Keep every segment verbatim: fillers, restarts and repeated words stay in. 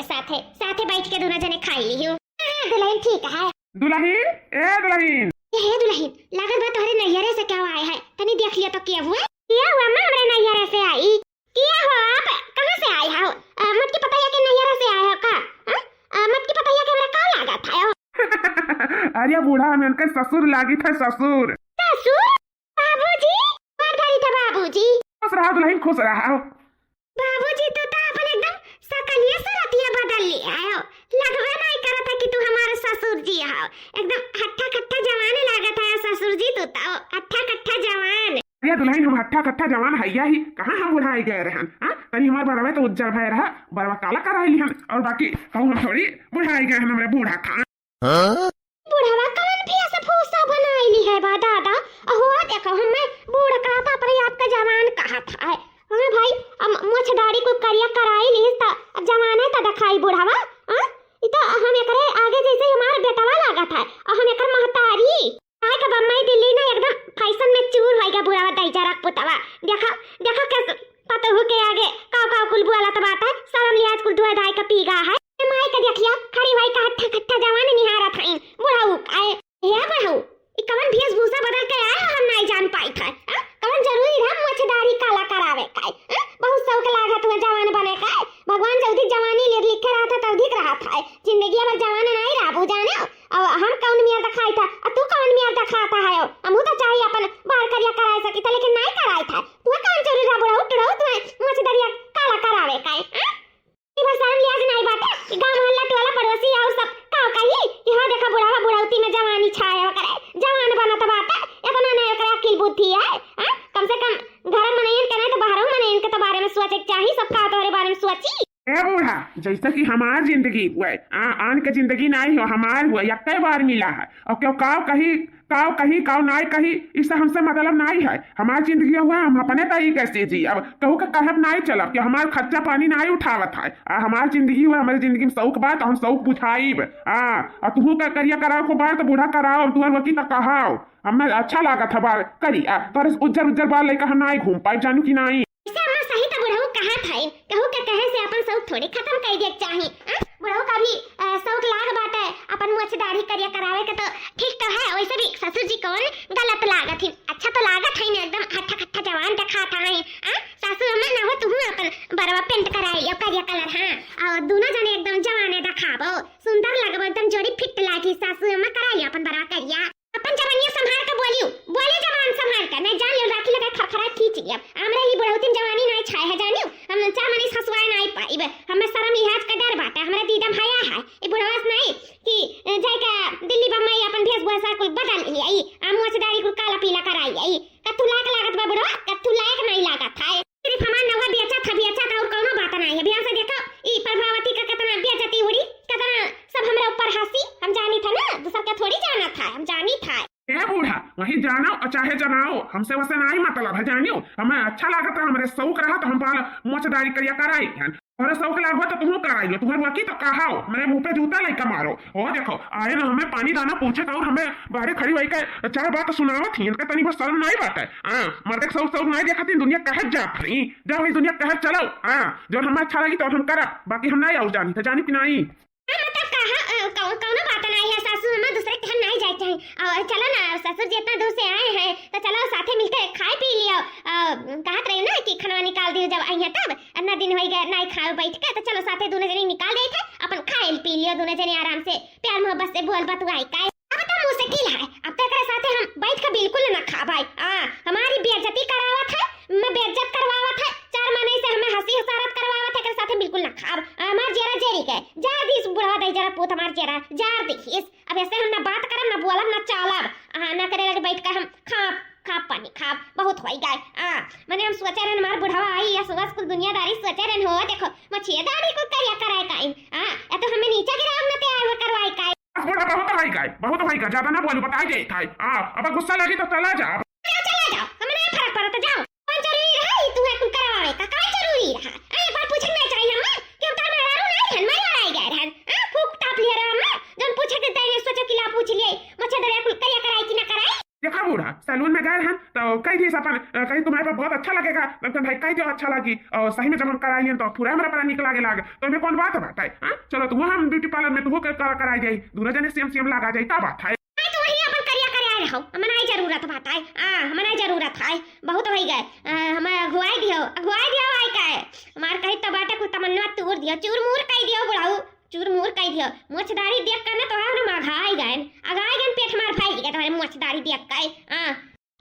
साथे, साथे बैठ के दुनो जने खाई लिहू। हाँ, दुलहिन ठीक है। दुलहिन, ए दुलहिन। ए दुलहिन, लागत बा तोहरे नैहरे से केहू आए है, तनी देख लिया तो के हुआ? के हुआ अम्मा, हमरे नैहरे से आई? के हो आप? कहाँ से आए हो? अ, मोटकी पतोहिया के नैहरे से आए हो का? हाँ? अ, मोटकी पतोहिया के हमरा का लागत है? अरे बूढ़ा, हम इनके ससुर लागित है, ससुर। ससुर? बाबूजी? गोड़ धरी था बाबूजी। खुश रहा दुलहिन, खुश रहा। बाबूजी तो, तो अपन एकदम सकलिया सूरतिया बदल लिया हो। लगबे नहीं करत है कि तू हमारे ससुर जी हो। एकदम हट्ठा कट्ठा जवान लागत है ससुर जी, तू तो हट्ठा कट्ठा जवान। अरे दुलहिन, हम हट्ठा कट्ठा जवान हइया ही, कहाँ हम बुढ़ाई गए रहन? हाँ, तनी हमार बरवा तो उज्जर भय रहा, बरवा काला कराई लिहन, और बाकी कहूँ हम थोड़ी बुढ़ाई गए हन, हमरे बूढ़ा खान। हाँ? बुढ़वा कवन भेस भूसा बनाई ली है बा दादा? अहो, देखो, हमें बूढ़ कहा था, अपने आप का जवान कहा था। हाँ भाई, अब मोछ दाढ़ी को करिया कराई ली, तो अब जवाने तो दिखाई बुढ़वा। हाँ? ई तो हम एकरे आगे जैसे हमार बेटवा लागत है, और हम एकर महतारी। आय का बम्बई दिल्ली ना एकदम फैशन में चूर होइगा बुढ़वा दई जरा पुतवा। देखा, देखा कैसे पतोहू के आगे काव काव कुल बोलत बाटे, शरम लिहाज कुल धोए धाय के पी गा है। ए माई के देखिया, खड़ी होई का हट्ठा कट्ठा जवान निहारत हईन। बुढ़ऊ, आए, ए बुढ़ऊ, ई कवन वेशभूषा बदल के आए हो, हम नाई जान पाई थे। हाँ? कवन जरूरी रहा मोछदारी काला करावे का? हाँ? बहुत शौक लागत हुआ जवान बने का। भगवान जल्दी जवानी ले लिखे रहा था, तब ठीक रहा था। जिंदगी अबर जवान नाई रहबू जाने। अब हम कौन मियाँ दिखाई था, आ तू कौन मियाँ दिखाता है? हमहू तो चाहे अपन बार करिया कराए सकी था, लेकिन नाई कराए था। तू कौन जरूरी रहा बुढ़ऊ, टुढ़ऊ, तू मोछदारिया काला करावे का? हाँ? ई बस शर्म लिहाज नाई बाटे कि गाँव मोहल्ला टोला पड़ोसी और सब का कही कि हाँ देखा बुढ़ावा बुढ़ौती में जवानी छाया करे, जवान बनत बाटे, इतना नहीं ओकरे अकिल बुद्धि है, हाँ? कम से कम घर मनइन के नहीं तो बाहरों मनइन के तो बारे में सोचे के चाही, सब का तोहरे बारे में सोची। ए बूढ़ा, जैसे कि हमार जिंदगी हुए, आ, आन के जिंदगी नाई हो, हमार हुए, यक्के बार मिला है, और क्यों काव कही, काव कही, काव नाई कही, इससे हमसे मतलब नाई है। हमार जिंदगी हुआ, हम अपने तरीके से जी। अब कहू के कहब नाई चलब कि हमार खर्चा पानी नाई उठावत है। आ, हमार जिंदगी हुआ, हमारी जिंदगी में शौक बा, तो हम शौक बुझाइब। आ, आ तुहू का करिया कराओ को बार, तो बूढ़ा कराओ, अब तुहर वकी तो कहाओ। हमें अच्छा लागत है बार करी, आ, तोरे उज्जर उज्जर बार लेकर हम नाई घूम पाइब, जानू कि नाई। ऐसे अम्मा सही तो बुढ़ऊ कहा था, कहू के कहे से अपन शौक थोड़ी खत्म कर दिए के चाही। आ, बुढ़ऊ का भी, आ, शौक लाग बाटे, अपन मोछ दाढ़ी करिया करावे के तो ठीक तो है, वैसे भी ससुर जी कौन गलत लागत ही, अच्छा तो लागत है ना, एकदम हट्ठा कट्ठा जवान दिखाता है। आ, सासू अम्मा ना हो, तुहू अपन बरवा पेंट कराई लियो करिया कलर, हाँ, और दोनों जने एकदम जवाने दिखाबो, सुंदर लगबो, एकदम जोड़ी फिट लागी। सासू अम्मा कराई लियो अपन बरवा करिया। अपन जवानिया संभाल के बोलियो, बोले जवान संभाल के, नहीं जान लियो राखी लगा खरखरा खींच लिया। हमरा ही बुढ़ौती में जवानी नहीं छाए है जानियो, हम चार मनी ससुआए नहीं पाइब, हमें शर्म लिहाज का डर बाटे, हमरा दीदा भया है। ई बुढ़वा से नहीं कि, अ, जाए के दिल्ली बम्बई अपन वेशभूषा कुल बदल लिया, ई आ मोछदारी कुल काला पीला कराई, ई कत्थू लायक लागत बा बुढ़वा, कत्थू लायक नहीं लागत है। सिर्फ हमार नौहा बेचत है, बेचत है, और कौनो बात नहीं है। बिहान से देखो, ई प्रभावती का कितना बेइज्जती उड़ी, कितना सब हमरा ऊपर हंसी। हम जानी था ना, दूसर के थोड़ी जाना था, हम जानी था। ए बूढ़ा, वही जानो और चाहे जनाओ, हमसे वैसे नहीं मतलब है, जानियो। हमें अच्छा लागत है, हमरे शौक रहा तो हम बाल मोछदारी करिया कराई हन। तोहरे शौक लागो तो तुहू कराइयो, तुहर वकी तो कहाओ, हमरे मुंह पे जूता लइका मारो। ओ देखो, आए ना हमें पानी दाना पूछत और हमें बाहरे खड़ी होई के चार बात सुनावत ही, इनका तनी बहुत शर्म नहीं बाटे। हाँ, मर्दे के शौक शौक नहीं देखत ही, दुनिया कहत जात हई। जा भाई दुनिया कहत चलो। हाँ, जो हमें अच्छा लगी तो हम करब, बाकी हम नहीं आऊ जानी, तो जानी कि नहीं? हाँ, मतलब कहा, अ, कौ-, कौनो बात नहीं है सासू, हमें दूसरे के घर नहीं जाए चाहे। और चलो ना, ससुर जी इतना दूर से आए हैं, तो चलो साथे मिलके खाए पी लियो। अ, कहत रही ना कि खनवा निकाल दियो जब आई है तब, इतना दिन हो गए नहीं खाओ बैठ के, तो चलो साथे दोनों जने निकाल दे थे, अपन खाए पी लियो दोनों जने आराम से, प्यार मोहब्बत से बोल बतुआई का। अब तो मुश्किल है, अब तो एकरे साथे हम बैठ के बिल्कुल ना खाबाई। आ, हमारी बेइज्जती करावत है, मैं बेइज्जत करवावत है, चार मनई से हमें हंसी हसारत करवावत है, एकरे साथे बिल्कुल ना खाब। आ, हमार जेरा जेरी के, जार दिस बुढ़वा दई जरा पूत हमार जेरा, जार दिस। अब ऐसे हम ना बात करब, ना बोलब, ना चालब। आ, ना करे लगे बैठ के हम खाब, खाब पानी खाब, बहुत होई गए। आ, मने हम सोचे रहन हमार बुढ़वा आई या सुबह कुल दुनियादारी सोचे रहन हो, देखो, मछिए दाढ़ी कुल करिया कराए काइन। आ, या तो हमें नीचे गिराव ना ते आए वो करवाए काइन। बस बूढ़ा, बहुत भाई का है, बहुत भाई का, ज्यादा ना बोलू, बताई दे थाई। आ, अब गुस्सा लगी तो चला जा। जाओ, चला जाओ, हमें नहीं फर्क पड़ता, जाओ। कौन जरूरी रहा ई तू है कुल करवावे का, का जरूरी रहा? आ, एक बार पूछन नहीं चाहिए हम कि उतार में रारू नहीं रहन, मैं लड़ाई गए रहन। आ, फूक ताप लिया रहा हम, जौन पूछे के तैने सोचो कि ला पूछ लिए, मच्छर दरिया कुल करिया कराई कि ना कराई? देखा बूढ़ा, सैलून में गए रहन तो और कही दिहिस अपन, अ, कही तुम्हारे पर बहुत अच्छा लगेगा। तो हम कहे, "भाई, कही दियो अच्छा लागी।" और सही में जब हम कराई लिहन तो पूरा हमरा बड़ा नीक लागे लाग। तो एमे कौन बात बाटे, हाँ? चलो, तो वो हम ब्यूटी पार्लर में तो वो कर, कर, कराई जाई, दूनो जने सेम सेम लागा जाई, का बात है? नहीं तो वही अपन करिया करे आए रहो, हमें नहीं जरूरत बाटे, हाँ, हमें नहीं जरूरत है, बहुत होई गए। अ, हमें अगुवाई दियो, अगुवाई दियो आई का है? हमार कही तो बाटे कुल तमन्ना तूर दियो, चूर मूर कही दियो बुढ़ऊ, चूर मूर कही दियो। मोछदारी देख के ना तो हम अघाई गए, अघाई गए, पेट मार फैल गए तुम्हारे मोछदारी देख के, हाँ।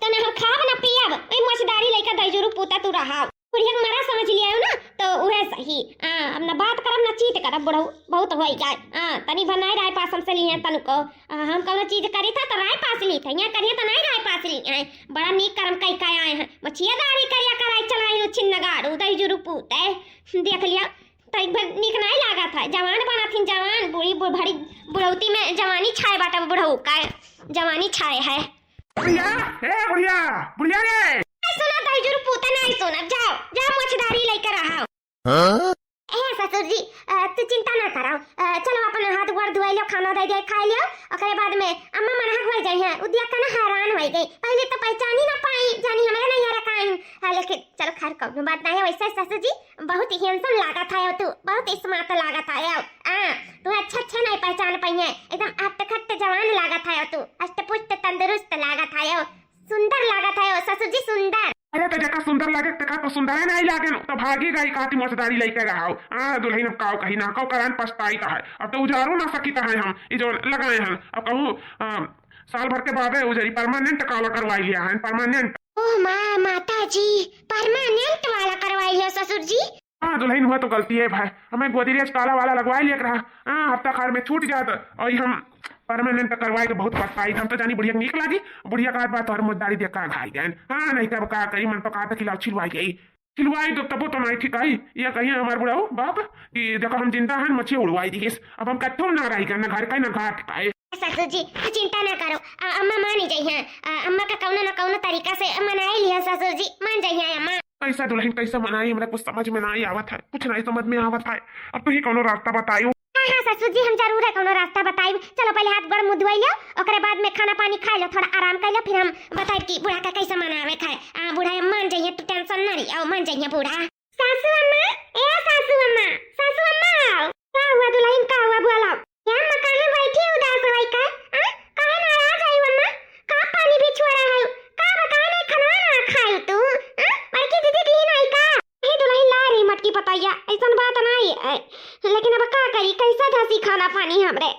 तो ना हम खाब ना पियब, ओई मोछदारी लइका दहिजुरू पूता तू रहा। बुढ़िया के मरा समझ लिया हो ना, तो उहे सही। आ, अब ना बात करब ना चीत करब बुढ़ऊ, बहुत होई जाए। आ, तनी भर नाई राय पास हमसे लिए तनको। आ, हम कौनो चीज करी था तो राय पास ली था, यहाँ करिए तो नहीं राय पास ली हैं। बड़ा नीक करम कई का आए हैं, मछिया दाढ़ी करिया कराई चलाई छिन्न गाड़ू दहिजुरू पूते। देख लिया, तो एक बार नीक नहीं लागा था, जवान बना थी जवान, बूढ़ी बु-, भरी बुढ़ौती में जवानी छाए बाटा बुढ़ऊ का, जवानी छाए है। बुढ़िया, ए बुढ़िया, बुढ़िया रे। नहीं सुना दहिजुरू पूते, नहीं सुना, जाओ, जाओ मोछदारी लेकर आओ। हाँ? ए ससुर जी, अ, तू चिंता ना करो, अ, चलो अपन हाथ गोड़ धोई लो, खाना दे दे खा लियो, ओकरे बाद में अम्मा मनहक हो जाई हैं, उदिया का ना हैरान हो गई, पहले तो पहचानी ना पाई, जानी हमारे नहीं आ रखा है, हाँ, लेकिन चलो खैर कौनो बात नहीं है, वैसे ससुर जी बहुत ही handsome लागत है तू, बहुत ही smart लागत है, आ, तू अच्छा अच्छा नहीं पहचान पाई है, एकदम अट्टखट्ट जवान लागत है तू, अष्टपुष्ट तंदुरुस्त लागत है। सुंदर लागत है ओ ससुर जी, सुंदर। अरे तो जेका सुंदर लागे तेका तो सुंदर है नहीं लागे, तो भागी गई काटी मोछदारी लेके रहो। हाँ दुल्हन अब काव कही ना काव करान पछताई तो है, अब तो उजारो ना सकी तो है हम ई जो लगाए हैं, अब कहूँ, आ, साल भर के बाद उजरी permanent काला करवाई लिया है, permanent। ओह माँ, माता जी, permanent वाला करवाई लियो ससुर जी। हाँ दुल्हन हुआ तो गलती है भाई, हमें गोदरेज काला वाला लगवाई लिया रहा। हाँ हफ्ता खार में छूट जात और हम permanent करवाए के बहुत पछताई। हम तो जानी बुढ़िया के नीक लागी, बुढ़िया का बात और मोछदारी देख का घाई गए। हाँ नहीं तब का करी, मन तो का था कि लाओ छिलवाई गई, छिलवाई तो तबो तो नहीं ठीक आई। ये कहिए हमार बुढ़ऊ बाप कि देखो हम जिंदा हैं, मछिया उड़वाई दिहिस, अब हम कत्थों ना रही गए, ना घर का ना घाट का। ससुर जी तू चिंता ना करो, आ, अम्मा मानी जाई हैं, आ, अम्मा का कौनो ना कौनो तरीका से मनाई लिया ससुर जी, मान जाई हैं अम्मा। कैसा दुल्हन कैसा मनाई, हमरा कुछ समझ में नहीं आवत है, कुछ नहीं समझ में आवत है। अब तू ही कौनो रास्ता बताई। हाँ, हाँ, ससुर जी, हम जरूर है कौनो रास्ता बताइब। चलो, पहले हाथ गोड़ मुँह धोई लो, ओकरे बाद में खाना पानी खाई लो, थोड़ा आराम कर लो, फिर हम बताइब कि बूढ़ा का कैसे मनावे का है। आ, बूढ़ा ये मान जाइए, तू tension ना लियो, मान जाइए बूढ़ा। सासू अम्मा, ए सासू अम्मा, सासू अम्मा आओ। का हुआ दुल्हन, का हुआ, बोलो। ए अम्मा, काहे बैठी उदास होई का? आ? काहे नाराज आई अम्मा? का पानी भी छोड़ा है? का बताए नहीं, खनवा ना खाई तू? आ? बड़की दीदी दी नहीं का? हे दुल्हन, ला रे मटकी पतैया, ऐसन बात नाई है, लेकिन अब का करी, कैसे धसी खाना पानी हमरे?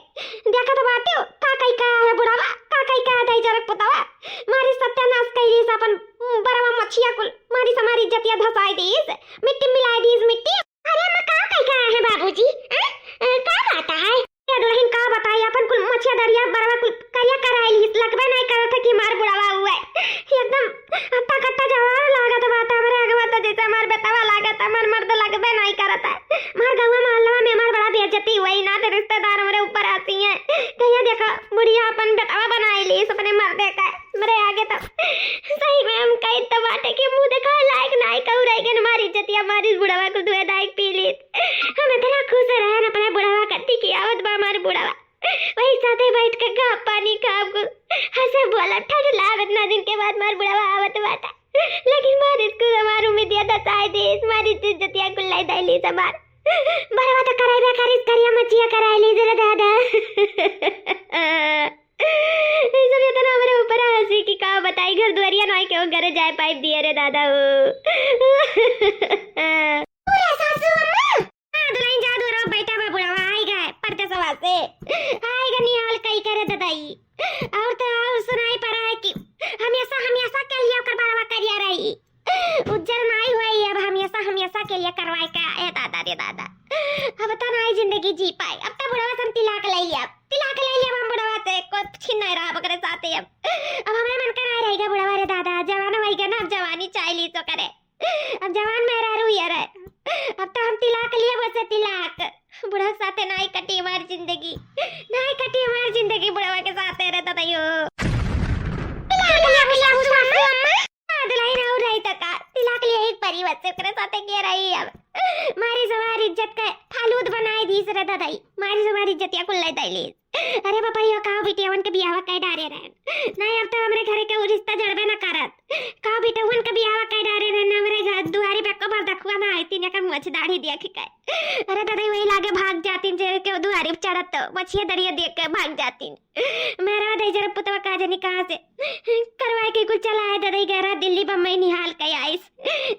देखत बाटे, का कई का है बुढ़ावा, का कई का है दहिजरक पुतवा, मारी सत्यानाश कइलीस अपन बड़वा मछिया कुल, मारी से हमारी इज्जतिया धसाई दीस, मिट्टी मिलाई दीस मिट्टी। अरे अम्मा, का कई का है बाबूजी? आ? आ, का बात है? ए दुल्हन का बताई, अपन कुल मछिया दरिया बरवा कुल करिया कराई लीस, लगबे नहीं करत है कि हमार बुढ़वा हुए। एकदम अट्टा कट्टा जवान लागत बात हमरे अगवा, तो जैसे हमार बेटवा लागत, हमार मर्द लगबे नहीं करत है। हमार गौवा मोहल्ला में हमार बड़ा बेइज्जती हुई, ना तो रिश्तेदार हमरे ऊपर आसी हैं। कहिया देखो बुढ़िया अपन बेटवा बनाई लीस अपने मर्दे का, हमरे आगे तो सही में हम कही तो बाटे कि मुँह दिखाए लायक नाई कहू रह गए, हमारी इज्जतिया हमारी बुढ़वा कुल दुए दायक पी लीस। हम इतना खुश रहन अपने बुढ़वा कत्ती की आवत बा हमार बुढ़वा। वही साथे बैठ के गप पानी खाब कुल, हंसे बोला ठठ लाभ इतना दिन के बाद मार बुढ़वा आवत बाटा। लेकिन मार इसको हमार उम्मीदिया धसाए दीस, मार इज्जतिया कुल लाई दाई लीस हमार। बड़वा तो कराई बेकार इस करिया मछिया कराई लीस रे दादा। ये सब इतना हमरे ऊपर हंसी कि का बताई, घर दुआरिया नाई के घरे जाए पाइब दिए रे दादा हो। पूरा सासू अम्मा। हाँ, दुल्हन जा दो, रहो, बैठा बा बुढ़वा, आई गए परदेसवा से, आई गए निहाल कई करे ददाई। और तो और सुनाई पड़ा है कि हमेशा, हमेशा के लिए ओकर बरवा करिया रही, उज्जर नाई हुई, अब हमेशा, हमेशा के लिए करवाए का, ए दादा रे दादा, अब तो नाई जिंदगी जी पाए। अब तो बुढ़वा से हम तिलाक ले लिया, तिलाक ले लिया हम बुढ़वा से, कुछ नहीं रहा ओकरे साथे अब। अब हमारे मन का नहीं रहेगा बुढ़वा रे दादा, जवान होई गया ना, अब जवानी चाह ली तो करे। अब जवान मेहरारू हिया रे, अब तो हम तिलाक लिए बसे तिलाक। बुढ़ा के साथे नाई कटी हमार जिंदगी, नाई कटी हमार जिंदगी बुढ़वा के साथे रे दादा यो। तिलाक लिए बसे सासू अम्मा। हाँ, दुल्हन और रही तो का, तिलाक लिए एक परी बसे ओकरे साथे के रही अब। मारी से हमारी इज्जत का फालूद बनाए दीस रे दादाई, मारी से हमारी इज्जतिया कुल ले दाई लीस। अरे बापा, यो का बिटियावन के बियाह कइ डारे रहन। नहीं, अब तो हमरे घरे के उ रिश्ता जड़बे न करत। का बिटियावन के बियाह कइ डारे रहन, हमरे घर दुआरी पे एको बार देखुआ ना आई, तीन एकर मुछ दाढ़ी देख के। अरे दादा, वही लागे भाग जातिन, जे के दुआरी पे चढ़त तो मछिया दरिया देख के भाग जातिन। मेरा दे जरा पुतवा का जानी कहाँ से करवाए के कुल चला है दादा, गहरा दिल्ली बम्बई निहाल के आइस,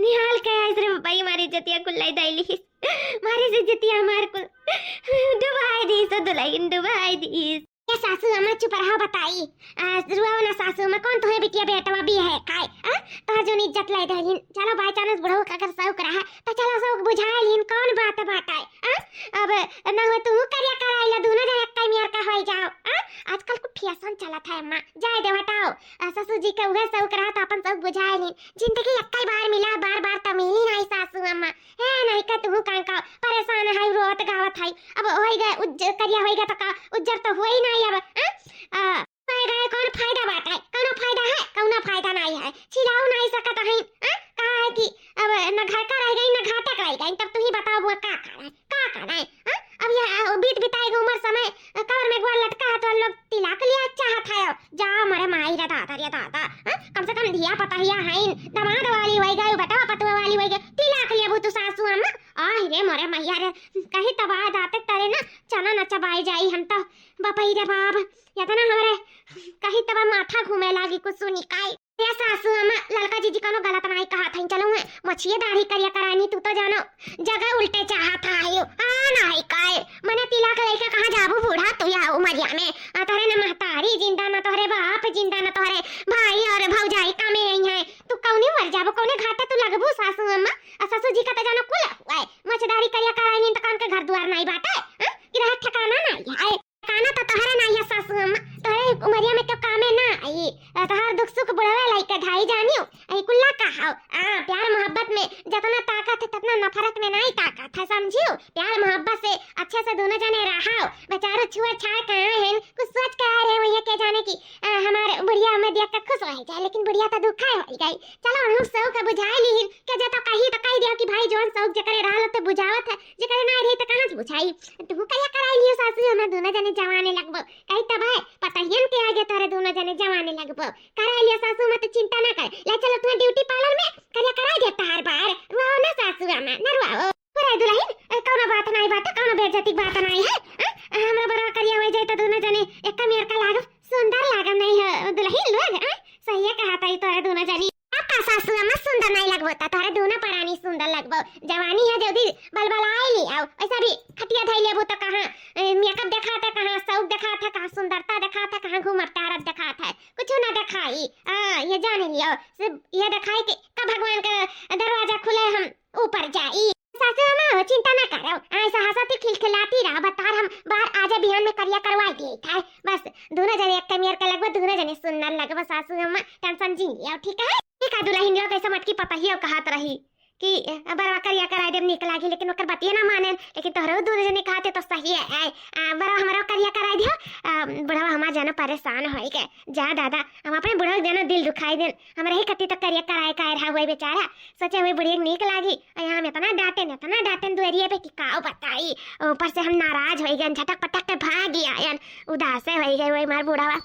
निहाल के आइस रे बापा, हमारी इज्जतिया कुल लाई दैली। मारे से जतिया हमार कुल डुबाई दीस, दुलहिन डुबाई दीस। ए सासू अम्मा, चुप रहा, बताई। आ, रुआओ ना सासू अम्मा, कौन तुहे बिटिया बेटवा बियाहे का है? आ? तोहर जोन इज्जत लाई दहिन। चलो, by chance बुढ़ऊ का अगर शौक रहा, तो चलो शौक बुझाए लीन, कौन बात बाटे? आ? अब ना हो तू करिया कराई ला, दूनो जने एक्का मेर का होई जाओ। आ? आजकल कुल fashion चलत है अम्मा, जाए दे, हटाओ। आ, ससुर जी के उहे शौक रहा, तो अपन शौक बुझाए लीन। जिंदगी एक्का बार मिला, बार बार तो मिली नहीं सासू अम्मा। हे नहीं का तू कांका परेशान है, रोत गावत है। अब होई गए उज्ज-, करिया होई गए तो का उज्जर तो हुई नहीं अब, हाँ? आ, होई गए कौन फायदा बात है? कौनो फायदा है? कौनो फायदा नहीं है। छिलाऊ नहीं सकत है, हाँ? कहा है कि अब न घर का रह गई, न घाटे का रह गई, तब तू ही बताओ बुआ का करे, का करे, हाँ? अब ये, आ, बीत बिताए गए उम्र समय, आ, कबर में गोड़ लटका है तो हम लोग तिलक लिया चाहत है। जा मरे माई रे दादा, रे दादा, हाँ? कम से कम धिया पतहिया है, दमाद वाली होई गई, बेटवा पतुआ वाली होई गई, तिलक लेबू तू सासू अम्मा? आह रे मोरे मैया रे, कहीं तबाह जाते तरे ना चना न चबाए जाई हम तो। बपई रे बाप, इतना हमरे कहीं तब माथा घूमे लागी कुछ सुनी काई। ए सासू अम्मा, ललका जीजी कोनो गलत नाई कहा था, चलो है मछिए दाढ़ी करिया करानी, तू तो जानो जगह उल्टे चाहत है। हाँ नाई काई, मने तिलक लेके कहाँ जाबू बूढ़ा तू या उमरिया में? आ तोहरे न महतारी जिंदा, न तोहरे बाप जिंदा, न तोहरे भाई और भौजाई कामे आई हैं। तू कौनी मर जाबो, कौने घाटे तू लगबू सासू अम्मा? आ ससुर जी का तो जानो कुल हुआ है। मछदारी करिया कराई नीन तो कान के घर दुआर नाई बाटे, हाँ? कि रहे ठिकाना नाई है। ठिकाना तो तोहरे नाई है सासू अम्मा, तोहरे उमरिया में तो कामे ना आई। आ, तोहर दुख सुख बुढ़वे लाई के धाई जानियो। आई कुल्ला का हाव? आ, प्यार मोहब्बत में जितना ताकत है, ततना नफरत में नाई ताकत है, समझियो? प्यार मोहब्बत से अच्छे से दोनों जने रहाओ। बेचारो छुआ छाड़ के आए हैं, कुछ सोच के आए रहे, वही के जाने की, आ, हमारे बुढ़िया हमें देख के खुश रह जाए, लेकिन बुढ़िया तो दुखा हो गई। चलो, हम सब के बुझाए लीन, के जे तो कही तो कही दिया कि भाई, जौन शौक जेकरे रहल ते बुझावत है, जेकरे ना रही तो कहाँ से बुझाई? तू कहिया कराई लियो सासू, हमें दोनों जने जवाने लगबो। कही तब है, पतहियन के आगे तोरे दोनों जने जवाने लगबो। कराई लियो सासू, मत चिंता ना कर। ले चलो तुम्हें ब्यूटी पार्लर में, करिया कराई दे तहार बार। रुआओ ना सासू, आना, ना रुआओ। अरे दुलहिन, ए, कौनो बात नाई बाटे, कौनो बेइज्जती के बात नाई है। आ, हमरा बड़ा करिया हो जाए तो दोनों जने एक मेर का लागब, सुंदर लागब नहीं है दुलहिन लोग, आ? सही है कहा ताई तोरे दोनों जनी। अब का सासू अम्मा सुंदर नहीं लगबो, ता तोरे दोनों परानी सुंदर लगबो। जवानी है जल्दी बलबलाए ली आओ। ऐसा भी खटिया धई लेबो तो कहाँ, ए, मेकअप देखाता, कहाँ शौक देखाता, कहाँ सुंदरता देखाता, कहाँ घूमत टहरत देखाता है, कुछ ना देखाई। हाँ, ये जान लियो, सिर्फ ये देखाई कि कब भगवान का दरवाजा खुले हम ऊपर जाई। सासू अम्मा हो, चिंता ना करो, ऐसा हंसती खिलखिलाती रहा, बतार हम बार आजा बिहान में करिया करवाई दिए था। बस दोनों जने एक मेर के लगबो, दोनों जने सुंदर लगबो सासू अम्मा, tension जिन लियो, ठीक है? ठीक है दुलहिन, यो कैसे मटकी पतहियो कहत रही कि बरवा करिया कराई देब नीक लागी, लेकिन ओकर बतिये ना माने, लेकिन तोहरो दोनों जने कहते तो सही है। आ, बरवा हमरो करिया कराई दियो, आ, बुढ़वा हमार जानो परेशान होई के। जा दादा, हम अपने बुढ़वा के जानो दिल दुखाई देन, हमरा ही कत्ती तक करिया कराए का रहा हुआ बेचारा, सोचे हुए बुढ़िया के नीक लागी, आ यहाँ हम इतना डांटेन, इतना डांटेन दुआरिये पे कि काव बताई। ऊपर से हम नाराज होई गए, झटक पटक के भाग ही आयन, उदासे होई गए वही मार बुढ़वा।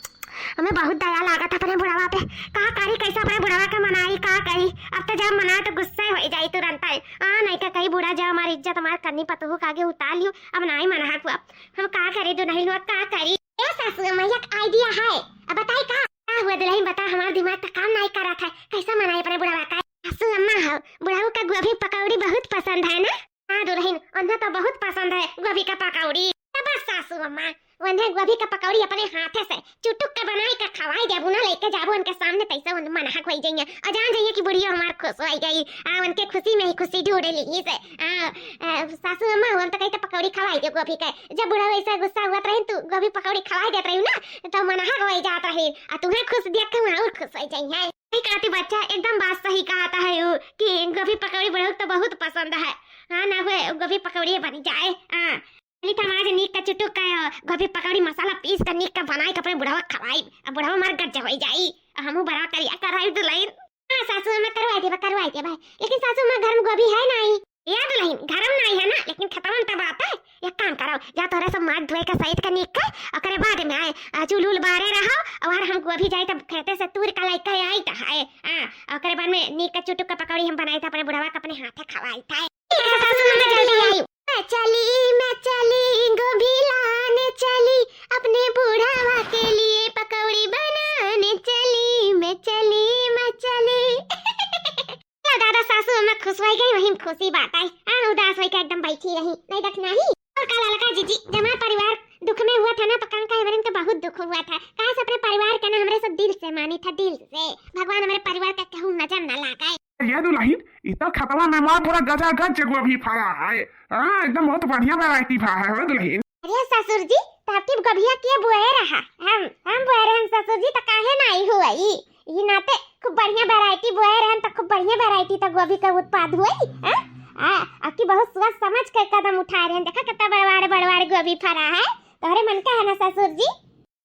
हमें बहुत दया लागत है अपने बुढ़वा पे, का करी कैसे अपने बुढ़वा के मनाई, का करी। अब तो जब मनाए तो गुस्से होई जाई तुरंत आई। आ नहीं का कही बूढ़ा, जब हमारी इज्जत हमार कन्नी पतोहू के आगे उतार लियो, अब नाई मना हुआ। हम का करी दुलहिन लोग, का करी? ए सासू अम्मा, एक idea है, अब बताई का? का हुआ दुलहिन, बता, हमार दिमाग तो काम नहीं करत है, कैसे मनाई अपने बुढ़वा का? सासू अम्मा हो, बुढ़ऊ का गोभी पकौड़ी बहुत पसंद है ना? हाँ दुलहिन, उन्हें तो बहुत पसंद है गोभी का पकौड़ी। तो बस सासू अम्मा, उन्हें गोभी का पकौड़ी अपने हाथे से चुटुक के बनाई के खवाई देबू ना, लेके जाबू उनके सामने, तैसे उन मनहक होई जाइए और जान जाइए कि बुढ़िया हमार खुश होई गई। आ, उनके खुशी में ही खुशी ढूंढ ली से। आ, आ, सासू अम्मा, हम तो कही तो पकौड़ी खवाई दे गोभी के। जब बुढ़ऊ ऐसा गुस्सा हुआ रहे, तू गोभी पकौड़ी खवाई देत रही ना, तो मनहक होई जात रही। आ तुम्हें खुश देख के वहाँ और खुश होई जाई है। सही कहती बच्चा, एकदम बात सही कहता है वो कि गोभी पकौड़ी बुढ़ऊ तो बहुत पसंद है। हाँ ना हुए, गोभी पकौड़ी बनी जाए। हाँ, चली तो हम आज नीक का चुटुक का गोभी पकौड़ी मसाला पीस कर नीक का बनाई के अपने बुढ़वा खवाई। अब बुढ़वा मार गज होई जाई, हमू बड़ा करिया कराई दुलहिन। हाँ सासू, मैं करवाई देबा, करवाई देबा। लेकिन सासू, मैं घर में गोभी है नहीं। या दुलहिन, घर में नहीं है ना, लेकिन खेतवन तो बात है। एक काम कर, तब जा तोहरे सब माथ धोए के सहित के नीक के, ओकरे बाद में आए, आ, चूल उल बारे रहो, और हम गोभी जाई तब खेते से तूर के लइके आई त है, आ, ओकरे बाद में नीक के चुटुक के पकौड़ी हम बनाई त अपने बुढ़वा के अपने हाथे खवाई त है। ठीक है सासू, मैं जल्दी आई। मैं चली, मैं चली, गोभी लाने चली, अपने बुढ़वा के लिए पकौड़ी बनाने चली, मैं चली, मैं चली। लो दादा, सासू अम्मा खुश होइ गई, वही में खुशी बात आई। हाँ, उदास होइ के एकदम बैठी रही, नहीं देख नहीं। और का ललका जीजी, जब हमार परिवार दुख में हुआ था ना, तो कान का हेवरन के बहुत दुख हुआ था। काहे से अपने परिवार के ना हमरे सब दिल से मानी था, दिल से। भगवान हमरे परिवार का कहूँ नजर न लागे। ये दुल्हन, इ तो खेतवा में मार पूरा गजागज गोभी फरा है। हाँ, एकदम बहुत बढ़िया variety भा है हो दुल्हन। अरे ससुर जी, त आपकी गोभिया के बोए रहा? हम, हम बोए रहन ससुर जी, त काहे नाई हुई? ई नाते खूब बढ़िया variety बोए रहन, त खूब बढ़िया variety त गोभी के उत्पाद हुई, हाँ? आ, आपकी बहुत सोच समझ के कदम उठाए रहन। देखा कितना बड़वाड़, बड़वाड़ गोभी फरा है। तोहरे मन का है ना ससुर जी?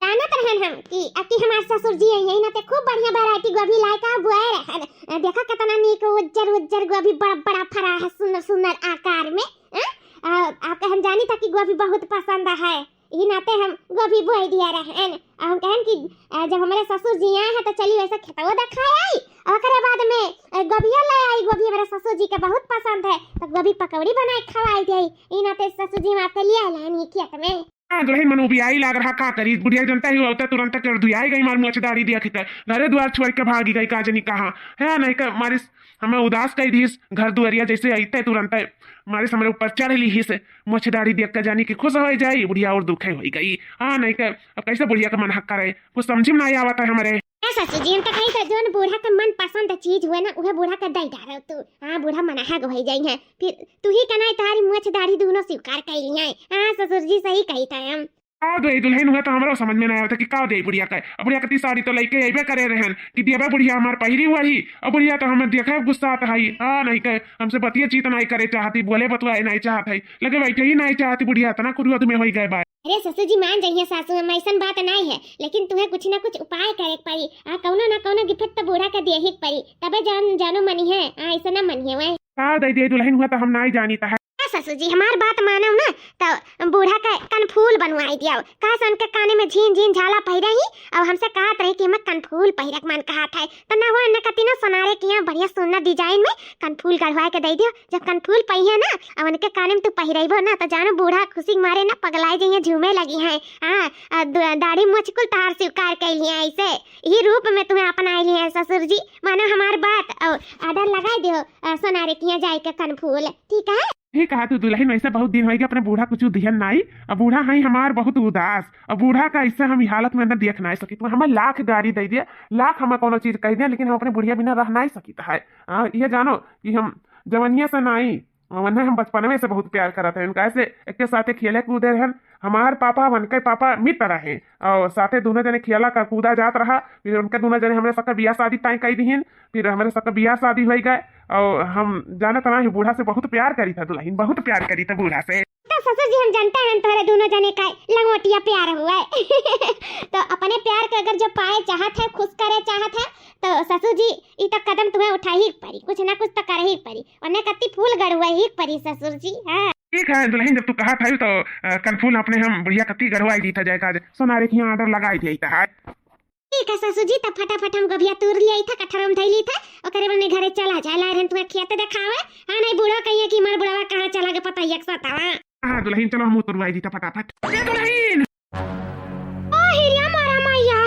जानत रहन हम कि अकी हमार ससुर जी हैं, यही नाते खूब बढ़िया variety गोभी लाए का बोए रहन। आ, देखा कितना नीक उज्जर, उज्जर गोभी बड़ा, बड़ा फरा है, सुंदर, सुंदर आकार में। हाँ? आ, आपके हम जानी था कि गोभी बहुत पसंद है, यही नाते हम गोभी बोए दिया रहन। आ, हम कहन कि, आ, जब हमारे ससुर जी आए हैं तो चली वैसे खेतवा दिखाए आई, और ओकरे बाद में, आ, गोभिया ले आई। गोभी हमारे ससुर जी के बहुत पसंद है, तो गोभी पकौड़ी बनाए खवाई जाई। यही नाते ससुर जी हम आपके लिए आए हैं खेत में। हाँ, दुल्हन मन उबियाई लाग रहा, का करी? बुढ़िया जनता ही होता, तुरंत कर दुआई गई, मार मुँह दाढ़ी दिया खिता, घरे द्वार छोड़ के भागी गई, का जनी कहाँ है, नहीं का मारिस हमें उदास कई दिस, घर दुआरिया जैसे आईते तुरंत मारिस हमरे ऊपर चढ़ ली हिस, मुँह दाढ़ी देख के जानी कि खुश हो जाई, बुढ़िया और दुखे हो गई। हाँ, नहीं का अब कैसे बुढ़िया का मन हक करे, कुछ समझ में नहीं आवता है हमारे। ए ससुर जी, हम तो कही था, जोन बूढ़ा के मन पसंद चीज हुए ना, उहे बूढ़ा के दई डारो तू। हाँ, बूढ़ा मनाहा हो जाई है, फिर तू ही कनाई तारी मुँह दाढ़ी दोनों स्वीकार कर ली है। हाँ ससुर जी, सही कही था हम। का दे दुल्हन हुआ तो हमरो समझ में नहीं आवता कि का दे बुढ़िया के। अब बुढ़िया के ती साड़ी तो लइके अइबे करे रहन कि दियाबा बुढ़िया हमार पहिरी हुआ ही। अब बुढ़िया तो हमें देखे गुस्सा आता है। हाँ, नहीं के हमसे बतिया चीत नहीं करे चाहती, बोले बतुआए नहीं चाहत है, लगे बैठे ही नहीं चाहती बुढ़िया, इतना कुरुआ तुम्हें हो गए बा। अरे ससुर जी मान जाइए सासू अम्मा, ऐसन बात नहीं है, लेकिन तुम्हें कुछ ना कुछ उपाय करे के पड़ी। आ कौनो ना कौनो गिफ्ट तो बूढ़ा के दिए ही के पड़ी, तबे जान जानो मनी है। आ ऐसा ना मनी है वह। का दे दिए दुल्हन हुआ तो हम नहीं जानी था। ए ससुर जी, हमार बात मानव ना, तो बूढ़ा के कनफूल बनवाई दियाव। काहे से उनके काने में झीन झीन झाला पहिरे ही, और हमसे कहत रही कि हमें कनफूल पहिरे के मन कहत है। तो ना हुआ, इन्हें कती ना सोनारे किया बढ़िया सुंदर design में कनफूल गढ़वा के दे दियो। जब कनफूल पहिए ना, और उनके काने में तू पहिरेबो ना, तो जानो बूढ़ा खुशी के मारे ना पगलाए जइहे, झूमे लगी हैं। हाँ, आ दु-, दाढ़ी मुछ कुल तहार स्वीकार कैली हैं, ऐसे ही रूप में तुम्हें अपनाए लिए हैं ससुर जी। मानो हमार बात और order लगाई दियो, आ, सोनारे किया जाए के कनफूल, ठीक है? ठीक कहा तू दुल्हन, वैसे बहुत दिन होइगा अपने बूढ़ा कुछ दिहन नाई। अब बूढ़ा है हमार बहुत उदास, अब बूढ़ा का ऐसे हम ई हालत में न देख नाई सकित। हमें लाख गारी दे दिया, लाख हमें कोनो चीज कह दिया, लेकिन हम अपने बुढ़िया बिना रह नाई सकित है। हाँ, ये जानो कि हम जवनिया से नाई, वन्हे हम बचपनवे से बहुत प्यार करत हैं। उनका ऐसे एक के साथे खेले कूदे रहन। हमार पापा, उनके पापा मित्र रहे और साथे दोनों जने खेला का कूदा जात रहा। फिर उनके दोनों जने हमरे सबके बियाह शादी तय कई दिहिन। फिर हमरे सबके बियाह शादी होई गए और हम जानत रहा बूढ़ा से बहुत प्यार करी था दुल्हन, बहुत प्यार करी था बूढ़ा से। तो ससुर जी हम जानते हैं तुम्हारे दोनों जने का लंगोटिया प्यार हुआ है। तो अपने प्यार के अगर जो पाए चाहत है, खुश करे चाहत है, तो ससुर जी ई तो कदम तुम्हें उठा ही पड़ी, कुछ ना कुछ तो कर ही पड़ी, उन्हें कत्ती फूल गड़ुआ ही पड़ी ससुर जी। हाँ। ठीक है दुल्हन, जब तू कहा था तो, अ, कनफूल अपने हम बुढ़िया कत्ती गड़ुआ दी था जाए का, सोनारे के यहाँ order लगाई दिया था। ठीक है ससुर जी, तब फटाफट हम गोभिया तूर लिया था, कठरम धई ली था, ओकरे बाद में घरे चला जाए, लाए रहन तुम्हें खेत देखावे। हाँ, नहीं बूढ़ा कहिए कि हमार बुढ़वा कहाँ चला गए, पता ही एक सतावा। हाँ दुल्हन, चलो हम उतरवाई दी था फटाफट। ए दुल्हन! ओ हिरिया मोरा मैया,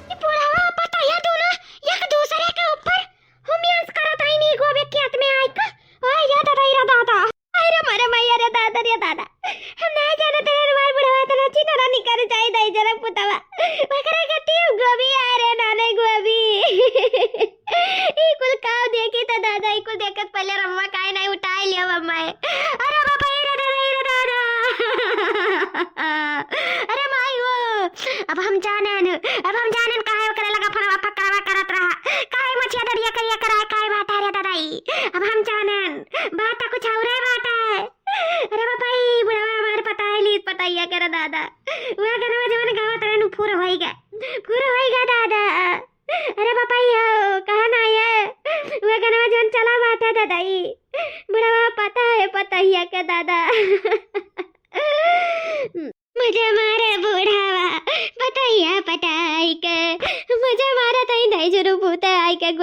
ई बुढ़वा पता है दोनों एक दूसरे के ऊपर हुमियांस करत आई नी गोबे खेत में आई का। ओए रे दादा, रे दादा। अरे मोरे मैया रे दादा, रे दादा। हम ना जानत रहे हमार बुढ़वा इतना चिनरा निकर जाए दाई जरा पुतवा। ओकरा गति अब गोभी आ रे नाने गोभी। ई कुल काव देखी त दादा, ई कुल देखत पहले रम्मा काहे नहीं उठाए लिया मम्मा है। अरे बाबा, ए रे दादा, ए रे दादा। अरे माई हो, अब हम जानन, अब हम जानन काहे ओकरे लगा फोनवा पकड़वा करत रहा, काहे मछिया दरिया करिया कराए, काहे बात है रे दादा ई? अब हम जानन, बात तो कुछ औरे बात है। अरे बाबा, ई बुढ़वा हमार पता है, लीत पता ही है करे दादा। वह गनवा जवन गावत रहे नु, पूरा होई गए, पूरा होई गए दादा। अरे बाबा, ई हो, कहाँ ना आए? वह गनवा जवन चला बात है दादा ई। बुढ़वा पता है, पता ही है के दादा।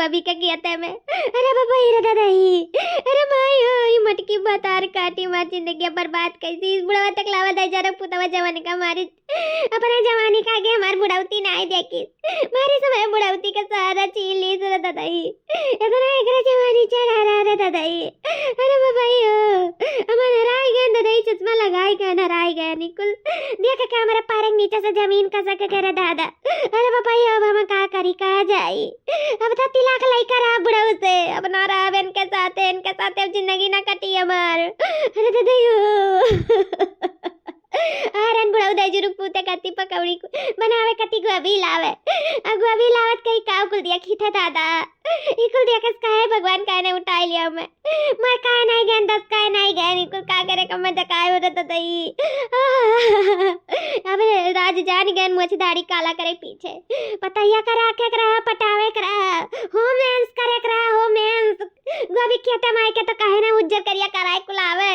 अभी का किया तय में। अरे बाबा, अरे दादा ही, अरे माई हो, ई मटकी बतार काटी मार जिंदगी बर्बाद कर दी। बुढ़वा तक लावा दे जरा पुतवा जवान का मारी। अपने जवानी का आगे हमार बुढ़ौती ना आए देखी। मारे समय बुढ़ौती का सहारा छीन ली रे दादा ही। इतना एकरा जवानी चढ़ा रहा रे दादा ही। अरे बाबा ही हो, हमार हराई गए दादा ही, चश्मा लगाई गए, हराई गए निकुल। देख के हमारे पैर के नीचे से जमीन खसक के रे दादा। अरे बाबा ही, अब हम का करी, कहाँ जाई? अब तो तिलाक लइका रहा बुढ़ऊ से, अब ना रहब इनके साथे, इनके साथे अब जिंदगी ना कटी हमार। अरे दादा यो। अरे बुढ़ऊ दे जुरुक पूते कती पकौड़ी कु-, बनावे कती गोभी लावे। अब गोभी लावत कहीं काव कुल दिया खीथे दादा। ई कुल दिया कस काहे भगवान काहे ने उठाई लिया हमें? मार काहे नहीं गए, दस काहे नहीं गए, ई कुल का करे का मजा काहे हो रहा दादा ई? अब राज जान गए, मुझ दाढ़ी काला करे पीछे। पतैया का राखे के रहा, पटावे के रहा, होम मेंस करे के रहा, होम मेंस। गोभी खेते माई के तो कहे ना उज्जर करिया कराए कुलावे।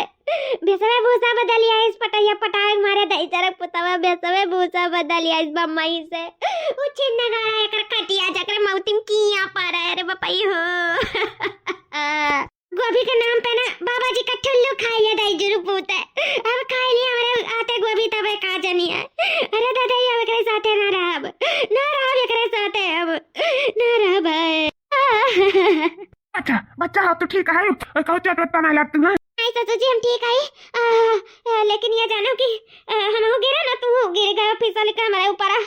भेसवे भूसा बदलिया इस पटैया पटावे मारे दही चरक पुतवा, भेसवे भूसा बदलिया इस बम्मई से। उछिन नगाड़ा एकर कटिया जकर मौतिम किया पारा, अरे बपई हो। गोभी के नाम पे ना बाबा जी का ठुल्लू खाइए दही जुरु पूते। अब खाई लिया हमरे आते गोभी तबे का जनिए। अरे दादा, ये अब एकरे साथे ना रहब, ना रहब एकरे साथे अब, ना रहब है। अच्छा बच्चा, अब तू ठीक है? कहू चोट वोट तो नहीं लगती है? नहीं ससुर जी, हम ठीक है। आ, आ, लेकिन ये जानो कि, आ, हम हो गिरे ना, तू गिर गयो फिसल के हमारे ऊपर। आ,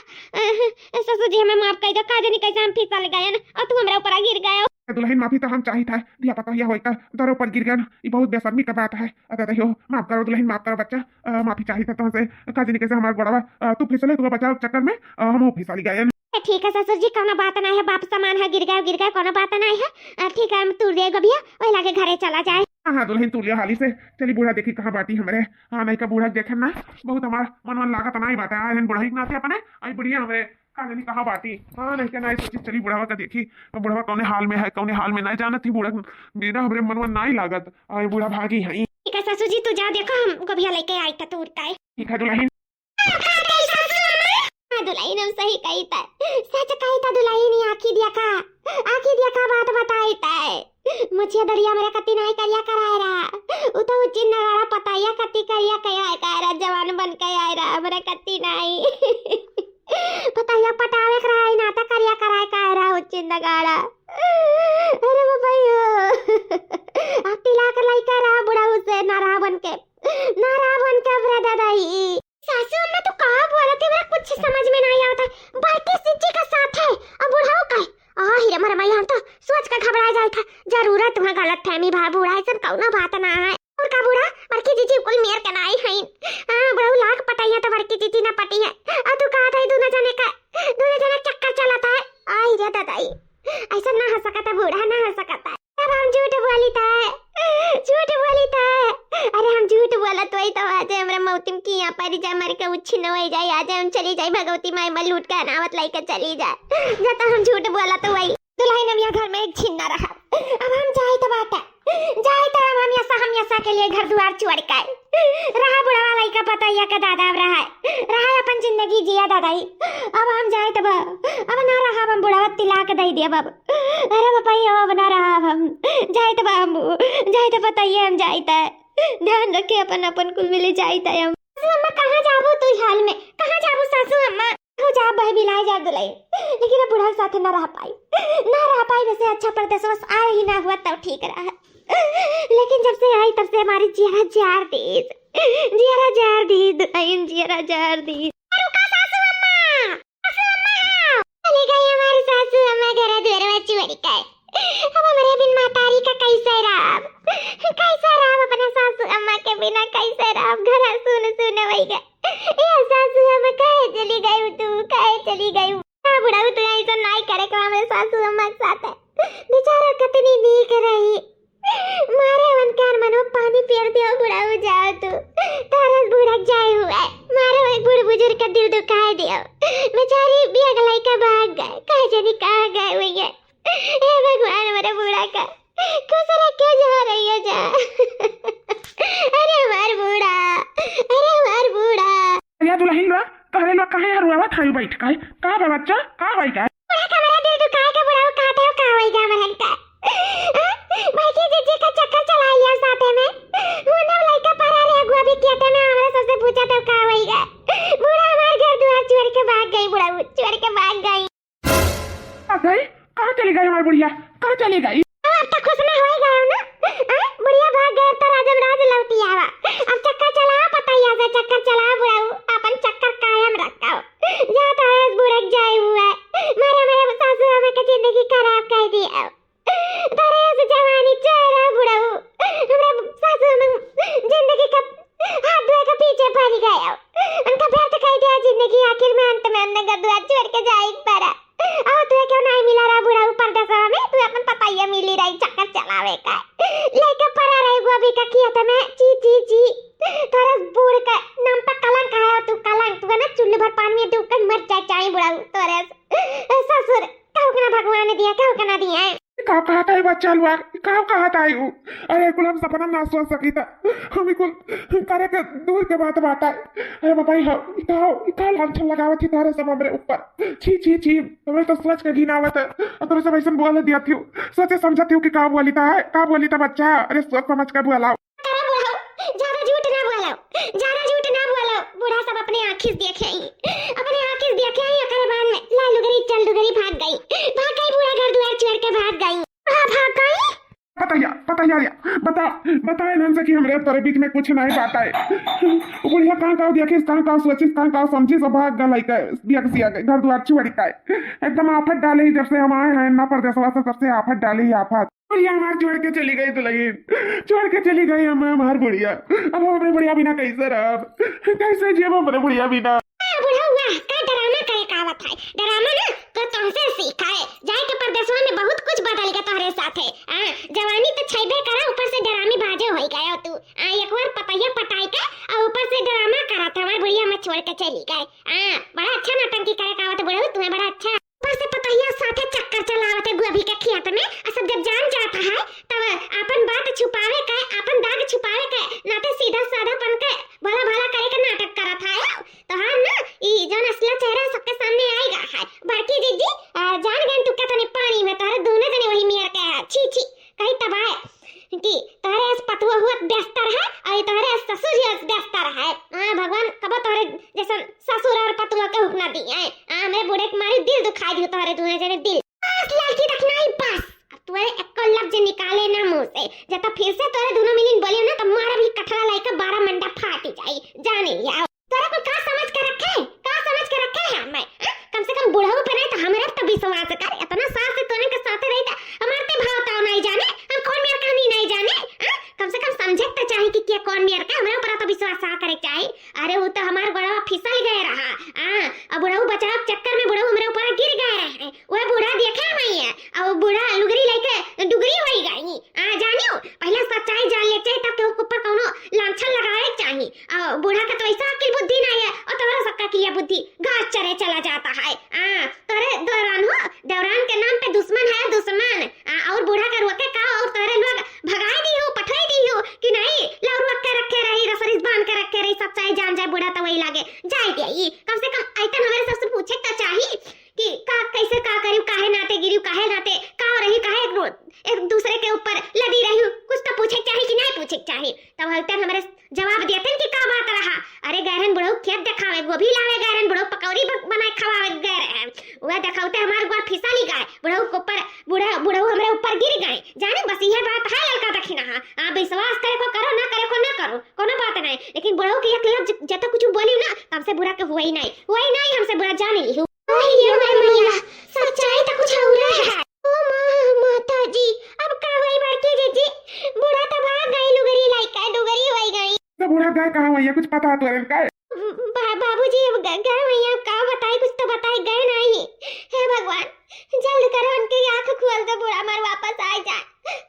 ससुर जी, हमें माफ कर दो, का जानी कैसे हम फिसल गए ना, और तू हमारे ऊपर गिर गयो। दुल्हन, माफी तो हम चाहित है, दिया पता यह होई का दरो पर गिर गए ना, ये बहुत बेशर्मी का बात है। अरे रहियो, माफ करो दुल्हन, माफ करो बच्चा, आ, माफी चाहित है तुमसे, का जानी कैसे हमारे गोड़वा, आ, तू फिसले, तू बचाव चक्कर में, आ, हम फिसल गए। ठीक है ससुर जी, कौनो बात ना है, बाप समान है, गिर गए, गिर गए, कौनो बात ना है। आ, ठीक है, हम तूर दे गबिया, वही लागे घरे चला जाए। हाँ, हाँ, दुल्हन तूर लिया हाली से। चली बूढ़ा देखी कहाँ बाटी हमरे। हाँ, नहीं का बूढ़ा देखे ना, बहुत हमार मन मन लागत नहीं बाटे। आ, रहन बुढ़ा ही नाते अपने, आई बुढ़िया हमरे, का जानी कहाँ बाटी। हाँ, नहीं का नहीं सोची, चली बुढ़वा का देखी, बुढ़वा कौने हाल में है, कौने हाल में नहीं जानत ही बूढ़ा, बिना हमरे मन मन नहीं लागत। आई बूढ़ा भागी है। ठीक है ससुर जी, तू जा देखो, हम गबिया लेके आई था तूर ताई। ठीक है दुल्हन। हाँ, दुल्हन, हम सही कही था, सच कही था दुल्हन, ये आँखी दिया का, आँखी दिया का बात बताई था। मुछिया दड़िया मेरे कत्ती नाई करिया कराए रहा, उ तो उचिन नगाड़ा पताइया कत्ती करिया कया है, कह रहा जवान बन के आए रहा, मेरे कत्ती नाई। पताइया पटावे के रहा, नाता करिया कराए कह रहा उचिन नगाड़ा। अरे बाबा यो, अब तिलाक लइका रहा बुढ़ऊ से ना रहा बन के, ना रहा बन के अब रे दादा ही। सासू अम्मा, तू का बोलत है? हमरा कुछ समझ में नहीं आवत है। बड़की जिज्जी का साथ है और बुढ़ऊ का है। आ, हीरे मरे मैया, हम तो सोच के घबरा जाए था। जरूरत हुआ गलत फहमी भा बूढ़ा, ऐसन कौनो बात ना है। और का बूढ़ा, बड़की जिज्जी कुल मेर के नाई है। हाँ, बुढ़ऊ लाख पटाइया तो बड़की जिज्जी ना पटी है। और तू कहा था दोनों जने का, दोनों जने चक्कर चलाता है। आई रे दादाई, ऐसा ना हो सकता बूढ़ा, ना हो सकता। अब हम झूठ बोली था, झूठ बोली था। अरे हम झूठ बोला तो वही तो आज हमरा मौतिम की यहाँ पर जा मर के उच्छिन्न हो जाए, आज हम चली जाए भगवती माई में लूट के अनावत लेके चली जाए। जब तो हम झूठ बोला तो वही दुल्हन हम यहाँ घर में एक छिन ना रहा। अब हम जाए तो बाटा, जाए तो अब हम ऐसा, हम ऐसा के लिए घर दुआर छोड़ के रहा बुढ़वा लइका पतैया के दादा अब रहा, रहा अपन जिंदगी जिया दादा ही। अब हम जाए तो बा, अब ना रहा हम बुढ़वा तिलाक दे दिया बाबू। अरे बापा, ये अब ना रहा हम। जाइत बा हम, जाइत बताइए हम जाइत है। ध्यान रखे अपन, अपन कुल मिले जाइत है हम। सासू अम्मा, कहाँ जाबू तू हाल में? कहाँ जाबू सासू अम्मा? हो जा बह बिलाए जा दुलाई। लेकिन अब बुढ़ा के साथे ना रह पाई, ना रह पाई। वैसे अच्छा परदेसवा से आए ही ना हुआ तब ठीक रहा। लेकिन जब से आई तब से हमारी जियरा जार दीस, जियरा जार दीस, दुलाइन जियरा जार दीस। रुका सासू अम्मा, सासू अम्मा। चली गई हमारी सासू अम्मा घर दुआरवा छोड़ के। अब हमरे बिन महतारी का कैसे रहब, कैसे रहब अपने सासू अम्मा के बिना, कैसे रहब? घर सुन सुन वही गए। ए सासू अम्मा, काहे चली गई तू, काहे चली गई? का बुढ़ऊ तू ऐसा नाई करे के हमरे सासू अम्मा के साथ। बेचारा कितनी नीक रही। मारे उनके अरमनो पानी फेर दियो बुढ़ऊ, जाओ तू। तारस बुढ़क जाए हुआ। मारो एक बूढ़ बुजुर्ग का दिल दुखाए दियो। बेचारी भी अगलाई का भाग गए, कह जनी कहाँ गए हुई है। हे भगवान, मेरे बूढ़ा का खुश रखे जा रही है जा। अरे हमार बूढ़ा, अरे हमार बूढ़ा। या दुल्हन बा, तोहरे लोग काहे हरुआवत हयू बैठ के? का बा बच्चा, का होई का? बूढ़ा का हमारा दिल दुखाए के बुढ़ऊ कहते हो, का होई का हमारे? चली गई। अब तो खुश ना होई गयो ना? हैं? बुढ़िया भाग गए तो राजम राज लौटी आवा। अब चक्कर चलाओ पतैया से, चक्कर चलाओ बुढ़ऊ, अपन चक्कर कायम रखो। जा तो है बुढ़क जाए हुआ। मारे, मारे सासू अम्मा के जिंदगी खराब कर दिया। तोरे से जवानी चेहरा बुढ़ऊ, हमरा सासू में जिंदगी का हाथ धोए के पीछे पड़ गए। उनका व्यर्थ कर दिया जिंदगी, आखिर में अंत में हमने घर दुआर छोड़ के जाए पड़ा। और तू क्यों नहीं मिला रहा बुढ़ऊ परदेसवा में, तू अपन पतैया मिली रही चक्कर चलावे का। लेके पड़ा रहे गोभी का खेत में, ची, ची, ची। तोरे बूढ़ के नाम पे कलंक है, तू कलंक, तू है ना चुल्लू भर पानी में डूब के मर जाए चाहे बुढ़ऊ तोरे से। ए ससुर, कहू के ना भगवान ने दिया, कहू के ना दिया है। का कहत है बच्चा लोग, का कहत है उ? अरे कुल हम सपना ना सोच सकी था, हम कुल करे के दूर के बात बात है। अरे बाबा, ई हो, ई का हो, ई का लांछन लगावत थी तोरे सब हमरे ऊपर। छी, छी, छी, हमरे तो सोच के घिनावत है। और तोरे सब ऐसन बोल दिया थी, सोचे समझत थी कि का बोली था, का बोली था बच्चा। अरे सोच समझ के बोला। अरे बुढ़ऊ, ज्यादा झूठ ना बोलो, ज्यादा झूठ ना बोलो। बूढ़ा सब अपने आँखी से देखे ही, अपने आँखी से देखे ही, ओकरे बाद में ला लुगरी चल लुगरी भाग गई, भाग गई, बूढ़ा घर दुआर छोड़ के भाग गई। हाँ, भाग गई। पतैया, पतैया रे, बता, बता इन्हन से कि हमरे तोरे बीच में कुछ नहीं बात है। वो बुढ़िया कहाँ का देखिस, कहाँ का सोचिस, कहाँ का समझिस, सब भाग गई लइके, बिया के सिया के, घर दुआर छोड़ के। एकदम आफत डाले ही जब से हम आए हैं ना परदेसवा से, तब से आफत डाले ही आफत। बुढ़िया हमार छोड़ के चली गई दुल्हन, छोड़ के चली गई हम, हमार बुढ़िया। अब हम अपने बुढ़िया बिना कैसे रहब, कैसे जियब हम अपने बुढ़िया बिना? आ, बुढ़ऊ, वाह, का ड्रामा करे का आवत है? ड्रामा ना तो तुमसे सीखा है, जाए के परदेसवा में बहुत कुछ बदल गया तोहरे साथे। आ, जवानी तो छैबे करा, ऊपर से ड्रामी बाजे होई गया तू। आ, एक बार पतैया पटाई के और ऊपर से ड्रामा करा था, हमार बुढ़िया में छोड़ के चली गए। आ, बड़ा अच्छा नौटंकी करे का आवत है बुढ़ऊ, तुम्हें बड़ा अच्छा। ऊपर से पतैया साथे चक्कर चलावत है गोभी के खेत में, और सब जब जान जात है, तब अपन बात छुपावे के, अपन दाग छुपावे के नाते सीधा साधापन के भला भला करे के नाटक करत है। तोहार ना ई जौन असला चेहरा सबके सामने आएगा है। बड़की जीजी, आ, जान गए तू के तने पानी में, तोहरे दोनों जने वही मेर के है। छी, छी, कही तबाह। कि तोहरे अस पतुआ हुआ बेहतर है और तोहरे अस ससुर ही अस बेहतर है। हाँ, भगवान कबो तोहरे जैसन ससुर और पतुआ के हुक ना दी है। हाँ, हमरे बूढ़े के मारी दिल दुखाई दियो तोहरे दोनों जने दिल। बस लड़की रखना ही बस। अब तोहरे एको लफ्ज निकाले ना मुँह से। जब फिर से तोहरे दोनों मिलिन बोलियो ना तो मारा भी कठरा लाई के बारह मंडा फाटी जाई। जाने लिया। तोरा को का समझ के रखे? का समझ के रखे है हमें? हाँ? कम से कम बुढ़ऊ पे नहीं तो हमरे पे तो विश्वास कर। इतना साल से तोने के साथे रही था, हमारे ते भाव ताव नहीं जाने, हम कौन मेर कहानी नहीं जाने। हाँ? कम से कम समझे तो चाहे कि क्या कौन मेर का, हमरे ऊपर तो विश्वास आ करे चाहे। अरे वो तो हमार गोड़वा फिसल गए रहा। हाँ, अब बुढ़ऊ बचाव चक्कर में बुढ़ऊ हमरे ऊपर गिर गए रहे। वह बूढ़ा देखे हुई है, और बूढ़ा लुगरी लेके डुगरी होई गई। आ, जानियो, पहले सच्चाई जान ले चाहे, तब केहू के ऊपर कौनो लांछन लगावे के चाही। आ, बूढ़ा के तो ऐसा अकिल बुद्धि नहीं है, और तोहरा सबका किया बुद्धि घास चरे चला जाता है। आ, तोहरे दौरान हो, दौरान के नाम पे दुश्मन है दुश्मन। आ, और बूढ़ा के रोके का, और तोहरे लोग भगाए दी हो, पठवाए दी हो कि नहीं, लौरुआ के रखे रही, रसरीस बांध के रखे रही, सच्चाई जान जाए बूढ़ा तो वही लागे, जाए दे ई। कम से कम ऐतन हमारे सबसे पूछे तो चाही कि का, कैसे का करियो, काहे नाते गिरियो, काहे नाते का रही, काहे एक रो-, एक दूसरे के ऊपर लदी रही, कुछ तो पूछे के चाही कि नहीं पूछे के चाही। तब हलतन हमरे जवाब देतन कि का बात रहा। अरे गैरन बुढ़ऊ खेत देखावे, गोभी लावे गैरन बुढ़ऊ, पकौड़ी ब-, बनाए खवावे गए रहे। वह देखावते हमार गोड़ फिसली गए, बुढ़ऊ के ऊपर, बुढ़ा, बुढ़ऊ हमरे ऊपर गिर गए। जाने बस यह बात है ललका दखिनहा। आप विश्वास करे को करो, ना करे को ना करो, कोनो बात नहीं, लेकिन बुढ़ऊ के एक लफ्ज जब तक कुछ बोली ना, तब से बुरा के हुआ ही नहीं, हुआ ही नहीं, हमसे बुरा जान ली। अरे ये मोरे मैया, सच्चाई तो कुछ और है। ओ माँ, माता जी, अब का होई बड़की जीजी? बूढ़ा तो भाग गई, लुगरी लाइका डुगरी होई गई। तो बूढ़ा गए कहाँ भैया, कुछ पता है तोरे का? बा-, बाबूजी, अब ग-, गए भैया, अब का बताई, कुछ तो बताई गए नहीं। हे भगवान, जल्द करो, उनकी आँख खोल दो, बूढ़ा हमार वापस आ जाए।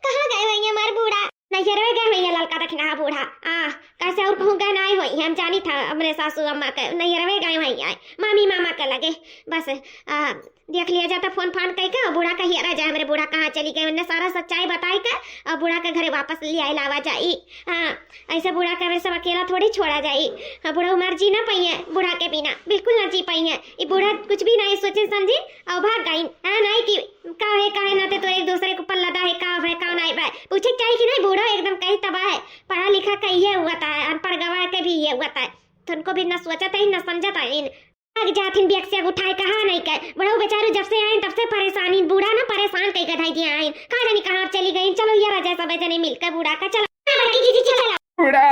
कहाँ गए भैया हमार बूढ़ा? नैहरवे गए भैया ललका दखिनहा बूढ़ा। आ, कैसे और कहूँ गए नहीं होई, हम जानी था हमरे सासू अम्मा के नैहरवे गए भैया, मामी मामा के लगे। बस, आ, देख लिया जाता फोन फान कई के, बूढ़ा कहिया रह जाए, हमरे बूढ़ा कहाँ चली गए, उन्हें सारा सच्चाई बताई के और बूढ़ा के घरे वापस ले आए लावा जाई। हाँ, ऐसे बूढ़ा के हमरे सब अकेला थोड़ी छोड़ा जाई। हाँ, बूढ़ा हमार जी ना पाइए, बूढ़ा के बिना बिल्कुल ना जी पाइए। ये बूढ़ा कुछ भी नहीं सोचे समझे और भाग गई। हाँ, नहीं कि का है, का है ना ते तो एक दूसरे के ऊपर लदा है, का है, का नहीं बा। पूछे के चाही कि नहीं, बूढ़ा एकदम कहीं तबाह है, पढ़ा लिखा कहिए हुआ था, अनपढ़ गवार के भी ये हुआ था, तो उनको भी ना सोचत है, ना समझत है। भाग जाथिन, बैग से उठाए कहा नहीं के। बुढ़ऊ बेचारू जब से आइन तब से परेशानी, बूढ़ा ना परेशान कई के धई दिया आइन। का जानी कहाँ चली गई। चलो ये रजा सब जने मिलके बूढ़ा का चलो। हाँ, बड़की जीजी चलो। बूढ़ा।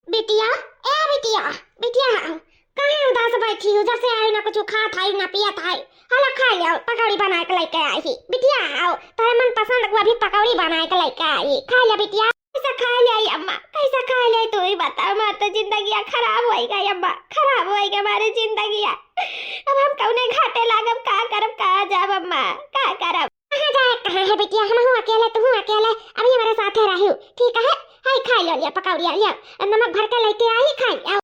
बिटिया, ए बिटिया, बिटिया, काहे उदास बैठी हो? जब से आई ना कुछ खात है ना पियत है। हला खा लिया, पकौड़ी बना के लेके आई ही। बिटिया आओ, तोरे मन पसंद को अभी पकौड़ी बना के लेके आई, खा लिया बिटिया। कैसा खा लिया अम्मा, कैसा खा लिया? तू ही बता, हमार तो जिंदगिया खराब होई गई अम्मा, खराब होई गई हमारी जिंदगिया। अब हम कौने घाटे लागब, का करब, कहाँ जाब अम्मा, का करब? कहाँ जाए, कहाँ है बिटिया, हम हूँ अकेले, तू हूँ अकेले, अभी हमारे साथे रही, ठीक है? हाय खा लिया, लिया पकौड़िया लिया, नमक भर के लेके आई, खा लिया।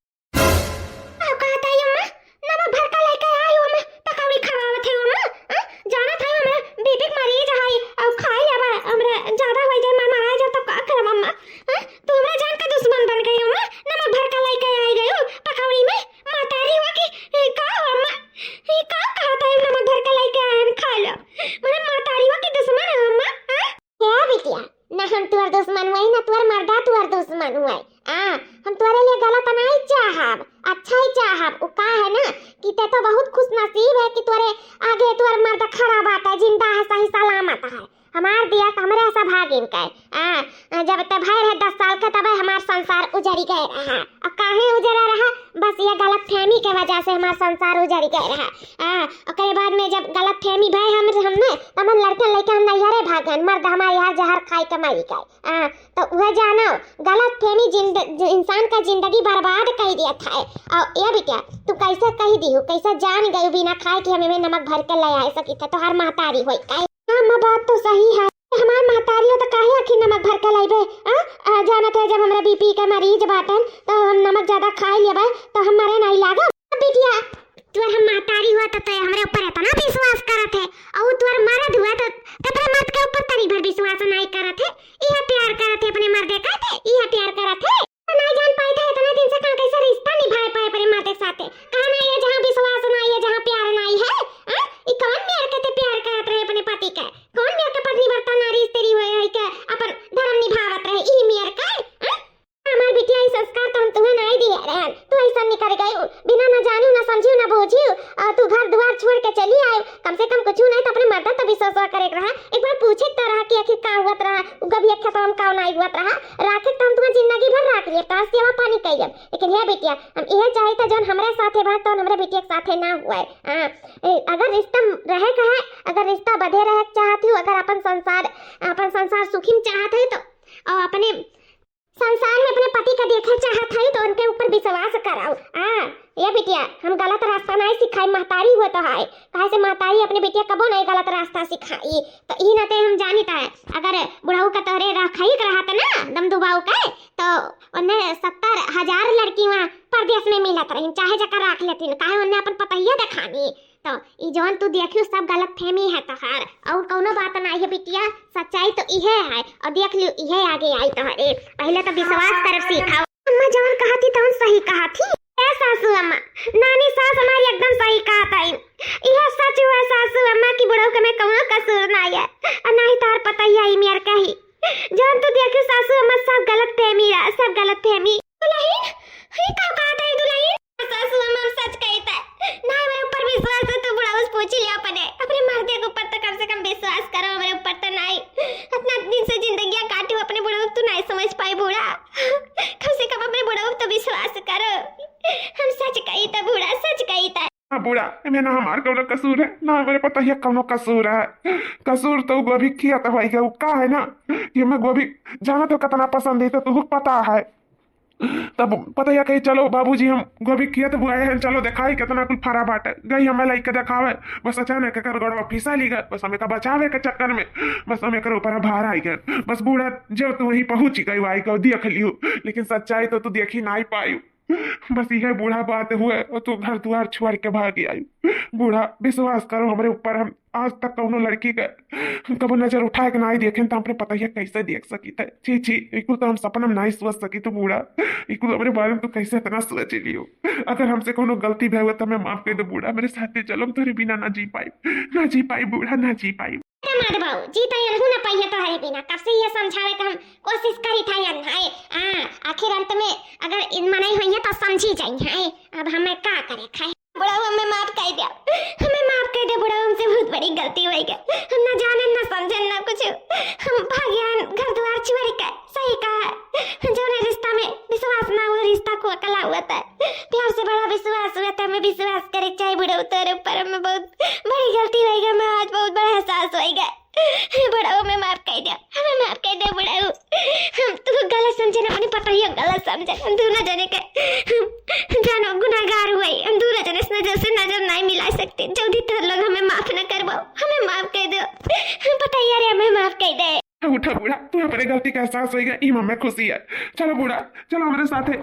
का कहत है अम्मा? नमक भर के लेके आई हो अम्मा, पकौड़ी खवावत है अम्मा। हाँ? जानत है हमारे बीपी के मरीज है, और खाई अब हमरा ज्यादा हो जाए, मर मरा जाए तो का करब अम्मा? हाँ? तू हमरा जान का दुश्मन बन गई अम्मा, नमक भर के लेके आई गई हो पकौड़ी में। महतारी हुआ कि ए, का हो अम्मा? ये का कहत है नमक भर के लेके आए हैं, खा लो। मने महतारी हुआ कि दुश्मन है अम्मा? हाँ? ए बिटिया, ना हम तुअर दुश्मन हुई, ना तुअर मर्दा तुअर दुश्मन हुई। आ, हम तुअरे लिए गलत नहीं चाहब, अच्छा ही चाहब। उ का है ना कि ते तो बहुत खुश नसीब है कि तुअरे आगे तुअर मर्दा खड़ा बाटे, जिंदा है, सही सलामत है। हमार दिया के हमरे ऐसा भागिन के। आ, जब ते भय रहे दस साल के, तबे हमार संसार उजड़ी गए रहा। अब काहे उजड़ा रहा? बस ये गलतफहमी के वजह से हमार संसार उजड़ गए रहा। आ, ओकरे बाद में जब गलतफहमी भय हम, हमने, तब हम लड़कन लेके हम नैहरे भागन, मर्द हमारे यहाँ जहर खाए के मरी गए। आ, तो वह जानो, गलतफहमी जिंद-, जि-, इंसान का जिंदगी बर्बाद कर दिया था। और ये बिटिया, तू कैसे कह दी हो, कैसे जान गई बिना खाए कि हम एमे नमक भर के ले आए सकी थे, तोहार महतारी होई का? हाँ, अम्मा, बात तो सही है। हमार महतारी हो तो काहे आखिर नमक भर के लाइबे? आ? आ, जानत है जब हमरा बीपी के मरीज बाटन तो हम नमक ज्यादा खाए लेबे तो हम मरे नहीं लागब। बिटिया, तुअर हम महतारी हुआ तो ते हमरे ऊपर इतना विश्वास करत है, और तुअर मर्द हुआ तो ते अपने मर्द के ऊपर तनी भर विश्वास नहीं करत है। इहे प्यार करत है अपने मर्दे का, ते इहे प्यार करत है। तो नहीं जान पाई था इतना दिन से कहाँ कैसे रिश्ता निभाए पाए अपने मर्दे के साथे। कहाँ नहीं है जहाँ विश्वास नहीं है, जहाँ प्यार नहीं है। हाँ? ई कौन मेर के ते प्यार करत रहे अपने पति के? कौन मेर के पतिव्रता नारी स्त्री हुए है के अपन धर्म निभावत रहे? ई मेर के? हाँ? हमार बिटिया, ई संस्कार तो हम तुम्हें नहीं दिए रहे। तू ऐसा निकल गई, बिना ना जानी, ना समझी, ना बूझी, और तू घर दुआर छोड़ के चली आई। कम से कम कुछ नहीं तो अपने मर्दन तो विश्वास करे के रहा, एक बार पूछे तो रहा कि आखिर का हुआ रहा, उ कभी एक खेतवा में का नहीं हुआ रहा, राखे तो हम तुम्हें जिंदगी भर राख लिए, तोहार सेवा पानी कइले। लेकिन हे बिटिया, हम इहे चाहित है जौन हमरे साथे बा, तौन हमरे बिटिया के साथे ना हुए। हाँ, ए, अगर रिश्ता रहे का है, अगर रिश्ता बधे रहे के चाहत हो, अगर अपन संसार, अपन संसार सुखी में चाहत है तो, और अपने संसार में अपने पति का देखे चाहत है तो उनके ऊपर विश्वास कराओ। हाँ, ये बिटिया, हम गलत रास्ता नहीं सिखाई, महतारी हुआ तो है, काहे से महतारी अपने बिटिया कबो नहीं गलत रास्ता सिखाई। तो ई नाते हम जानित है, अगर बुढ़ऊ का तोहरे रखाई के रहत ना, दम दुबाऊ के, तो उन्हें सत्तर हजार लड़की वहाँ परदेश में मिलत रही, चाहे जकर राख लेती, काहे उन्हें अपन पतहिया देखानी। तो ई जौन तू देखियो सब गलतफहमी है तोहार, और कौनो बात ना है बिटिया, सच्चाई तो इहे है, और देख लियो इहे आगे आई तोहरे। पहले तो विश्वास करब सीखा। अम्मा जौन कहती तौन सही कहती। ए सासू अम्मा, नानी सास हमारी एकदम सही कहत है। यह सच हुआ सासू अम्मा कि बुढ़ऊ के में कौनो कसूर ना है। और ना ही तार पता ही आई मेर कही। जौन तू देखी सासू अम्मा सब गलतफहमी रहा, सब गलतफहमी। दुलहिन, ही का कहत है दुलहिन? सासू अम्मा हम सच कही था। ना हमारे ऊपर विश्वास है तो बुढ़ऊ से पूछ लिया अपने। अपने मर्दे के ऊपर तो कम से कम विश्वास करो, हमारे ऊपर तो नहीं। इतना दिन से जिंदगियां काटी अपने बुढ़ऊ तू नहीं समझ पाई बूढ़ा। कम से कम अपने बुढ़ऊ तो विश्वास करो। हम सच कही था बूढ़ा, सच कही था। हाँ बूढ़ा, एमे ना हमार कौनो कसूर है, ना हमारे पतहिया कौनो कसूर है। कसूर तो गोभी खिया तो होई गया, का है ना कि हमें गोभी जाना तो कितना पसंद है, तो तुहू पता है। तब पतहिया कही, "चलो बाबूजी, हम गोभी खिया तो बुआए हैं, चलो देखाई कितना कुल फरा बाटे।" गई हमें लाइके देखावे, बस अचानक एकर गोड़वा फिसली गए, बस हमें का बचावे के चक्कर में बस हम एकर ऊपर भार आई गए। बस बूढ़ा जो तू वहीं पहुँच गई, आई गई देख लियो, लेकिन सच्चाई तो तू देखी नहीं पायू। बस यह बूढ़ा बात हुए और तू घर द्वार छोड़ के भाग आई। बूढ़ा विश्वास करो हमरे ऊपर, हम आज तक कौनो लड़की के कबो नजर उठाए के नाई देखेन, तो अपने पतहिया कैसे देख सकी थे? छी, छी, ई कुल तो हम सपना में नाई सोच सकी तो बूढ़ा, ई कुल हमरे बारे में तू कैसे इतना सोच लियो? अगर हमसे कौनो गलती भय हुआ तो हमें माफ कर दो बूढ़ा, मेरे साथे चलो, हम तोरे बिना ना जी पाई, ना जी पाई बूढ़ा, ना जी पाई। अरे मत बाऊ, जी तो यनहू ना पाइए तोहरे बिना, कब से ये समझावे के हम कोशिश करी था यन है। हाँ, आखिर अंत में अगर इन मनई होइए तो समझी जाई है, अब हमें का करे खाए। बुढ़ऊ, हमें माफ कइ द्या, हमें माफ कइ द्या बुढ़ऊ, हमसे बहुत बड़ी गलती होइ गइ। हम ना जानेन, ना समझेन, ना कुछ। हम भाग्यान घर द्वार छोड़ि के, सही कहा, जौने रिश्ता में विश्वास ना हुआ, रिश्ता खोखला हुआ था। प्यार से बड़ा विश्वास हुआ था, हमें विश्वास करे के चाही बुढ़ऊ, तोरे ऊपर हमें बहुत बड़ी गलती होइ गइ, हमें आज बहुत बड़ा एहसास होइ गइ। बुढ़ऊ, हमें माफ कइ द्या, हमें माफ कइ द्या बुढ़ऊ। हम तू गलत समझेन, अपनी पतोहियो गलत समझेन। हम दूनो जने के, हम जानो गुनाहगार हुए, हम दूनो जने से नजर से नजर नाहीं मिलाइ सकते। जल्दी तोर लोग हमें माफ न करबो, हमें माफ कइ द्या। पतोहिया रे, हमें माफ कइ दे। उठा बूढ़ा, तू अपने गलती का एहसास होइ गइ, ई हमें खुशी है। चलो बूढ़ा, चलो हमरे साथे,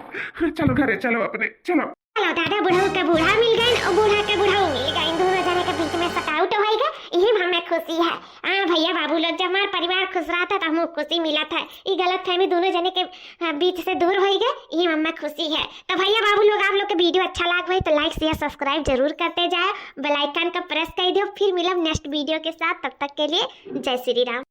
चलो घरे, चलो अपने, चलो। चलो दादा, बुढ़ऊ के बूढ़ा मिल गइन अउर बूढ़ा के बुढ़ऊ मिल गइन, दूनो जने के बीच में सटाउट होइ गइ, इही में हमें खुशी है। हाँ भइया बाबू लोग, जब हमार परिवार खुश रहत है तो हमहू खुशी मिलत है। ई गलतफहमी दूनो जने के, हाँ, बीच से दूर होइ गइ, इही में हमें खुशी है। तो भइया बाबू लोग, आप लोग के video अच्छा लाग होइ तो like, share, subscribe जरूर करते जाए, bell icon का press कइ दियो। फिर मिलब next video के साथ, तब तक के लिए जय श्री राम।